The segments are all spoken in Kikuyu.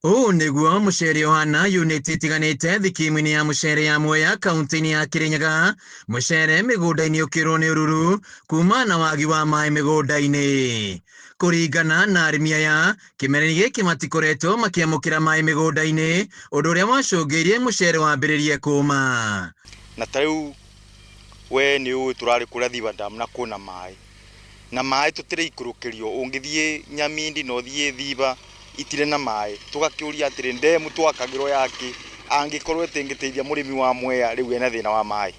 Ũũ nĩguo mũcere ũhana unit itiganĩte thikimu-inĩ ya mũcere ya Mwea kaunti-inĩ ya Kirinyaga. Mũcere mĩgũnda-inĩ ũkĩrwo nĩ ũruru kuma na wagi wa maĩ mĩgũnda-inĩ. Kũringana na arĩmi aya, kĩmera-inĩ gĩkĩ matikoretwo makĩamũkĩra maĩ mĩgũnda-inĩ, ũndũ ũrĩa wacũngĩirie mũcere wambĩrĩrie kũma. Na ta rĩu we nĩ ũĩ tũrarĩ kũrĩa Thiba Dam na kwĩna maĩ. Na maĩ tũtiraikũrũkĩrio, ũngĩthiĩ Nyamindi na ũthiĩ Thiba itirĩ na maĩ. Tũgakĩũria atĩrĩ, ndemu twakagĩrwo yakĩ angĩkorwo ĩtĩngĩteithia mũrĩmi wa Mwea rĩu ena thĩna wa maĩ?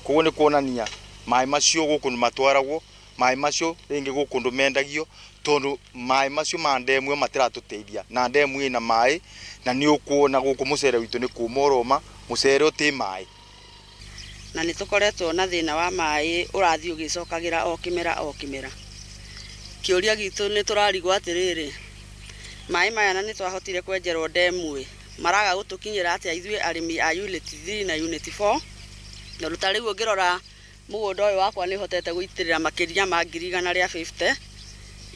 Koguo nĩ kuonania maĩ macio gũkũ matwaragwo, maĩ macio rĩngĩ gũkũ kũndũ mendagio, tondũ maĩ macio ma ndemu ĩyo matiratũteithia. Na ndemu ĩna maĩ na nĩ ũkuona gũkũ mũcere witũ nĩ kũma ũroma, mũcere ũtĩ maĩ. Na nĩ tũkoretwo na thĩna wa maĩ ũrathiĩ ũgĩcokagĩra o kĩmera o kĩmera. Kĩũria gitũ nĩ tũrarigwo atĩrĩrĩ, maĩ maya na nĩ twahotire kwenjerwo ndemu ĩ, maraga gũtũkinyĩra atĩa ithuĩ arĩmi a unit 3 na unit 4? Tondũ ta rĩu ũngĩrora mũgũnda ũyũ wakwa nĩ hotete gũitĩrĩra makĩria ma 150,000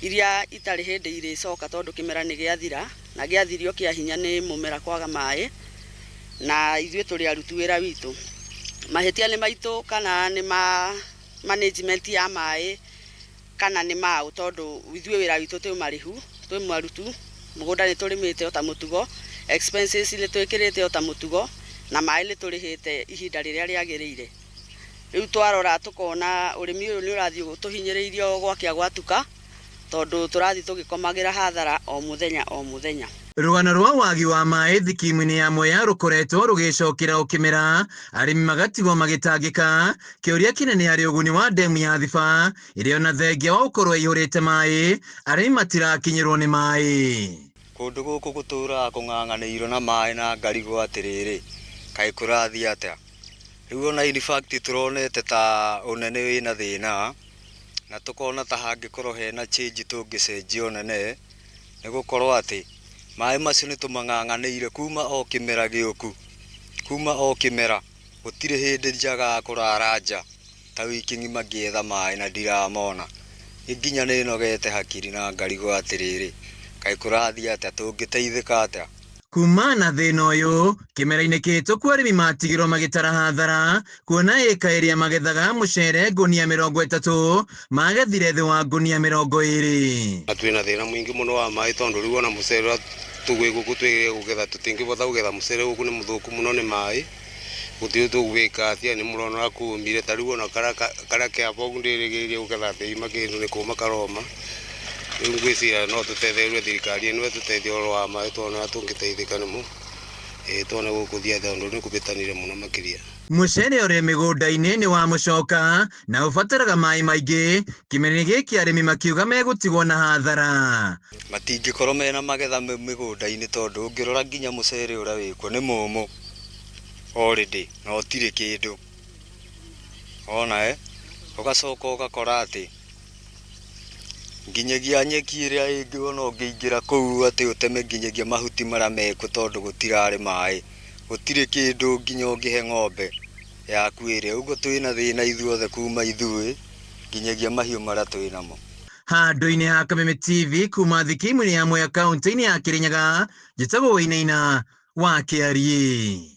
iria itarĩ hĩndĩ irĩcoka tondũ kĩmera nĩ gĩathira, na gĩathirio kĩa hinya nĩ mũmera kwaga maĩ, na ithuĩ tũrĩ aruti wĩra witũ. Mahĩtia nĩ maitũ kana nĩ ma management ya maĩ kana nĩ maũ, tondũ ithuĩ wĩra witũ twĩ marĩhu, twĩ marutu, mũgũnda nĩ tũrĩmĩte o ta mũtugo, expenses nĩ twĩkĩrĩte o ta mũtugo, na maĩ nĩ tũrĩhĩte ihinda rĩrĩa rĩagĩrĩire. Rĩu twarora tũkona ũrĩmi ũyũ nĩ ũrathiĩ tũhinyĩrĩirio gwakĩa gwatuka, tondũ tũrathiĩ tũgĩkomagĩra hathara o mũthenya o mũthenya. Rũgano rwa wagi wa maĩ thikimu-inĩ ya Mwea rũkoretwo rũgĩcokera o kĩmera, arĩmi magatigwo magĩtangĩka. Kĩũria kĩnene harĩ ũguni wa ndemu ya Thiba ĩrĩa ona thengia wa gũkorwo ĩihũrĩte maĩ, arĩmi matirakinyĩrwo nĩ maĩ. Kũndũ gũkũ gũtũraga kũng'ang'anĩirwo na maĩ na ngarigwo atĩrĩrĩ, kaĩ kũrathiĩ atĩa? Rĩu ona in fact tũronete ta ũnene wĩna thĩna, na tũkona ta hangĩkorwo hena change tũngĩcenjia ũnene, nĩ gũkorwo atĩ maĩ macio nĩ tũmang'ang'anĩire kuma o kĩmera gĩũku, kuma o kĩmera, gũtirĩ hĩndĩ njagaga kũrara nja ta wiki ng'ima ngĩetha maĩ na ndiramona. Nginya nĩ nogete hakiri na ngarigwo atĩrĩrĩ, kaĩ kũrathiĩ atĩa, tũngĩteithĩka atĩa? Kuma na thĩna ũyũ, kĩmera-inĩ kĩhĩtũku arĩmi matigirwo magĩtara hathara, kuona ĩka ĩrĩa magethaga mũcere ngũnia 30, magethire thĩ wa ngũnia 20. Na twĩna thĩna mũingĩ mũno wa maĩ tondũ rĩu ona mũcere ũrĩa tũgwĩ gũkũ twĩrĩgĩrĩire kũgetha tũtingĩbota kũgetha mũcere gũkũ nĩ mũthũku mũno nĩ maĩ, gũtirĩ tũgwĩka atĩa nĩ mũrona ũrĩa kũmire ta rĩu ona karĩa ke aba ũguo ndĩrĩgĩrĩire kũgetha ndĩima kĩndũ nĩ kũma karoma. Rĩu ngwĩciria no tũtethererio thirikari ĩno ĩtũteithie ũhoro wa maĩ tuone ũrĩa tũngĩteithĩka nĩmo, tuone gũkũthiĩ atĩa tondũ nĩ kũbĩtanire mũno makĩria. Mũcere ũrĩ mĩgũnda-inĩ nĩ wa mũcoka na ũbataraga maĩ maingĩ. Kĩmera-inĩ gĩkĩ arĩmi makiuga megũtigwo na hathara. Matingĩkorwo mena magetha mĩgũnda-inĩ tondũ ũngĩrora nginya mũcere ũrĩa wĩkuo nĩ mũmũ already na ũtirĩ kĩndũ. Wona ũgacoka ũgakora atĩ nginyagia nyeki ĩrĩa ĩngĩ ona ũngĩingĩra kũu atĩ ũteme nginyagia mahuti marĩa mekuo tondũ gũtirarĩ maĩ, gũtirĩ kĩndũ nginya ũngĩhe ng'ombe yaku ĩrĩe. Ũguo twĩna thĩna ithuothe kuma ithuĩ nginyagia mahiũ marĩa twĩnamo. Handũ-inĩ ha Kameme TV kuma thikimu-inĩ ya Mwea kaunti-inĩ ya Kirinyaga, njĩtagwo Wainaina wa Kĩariĩ.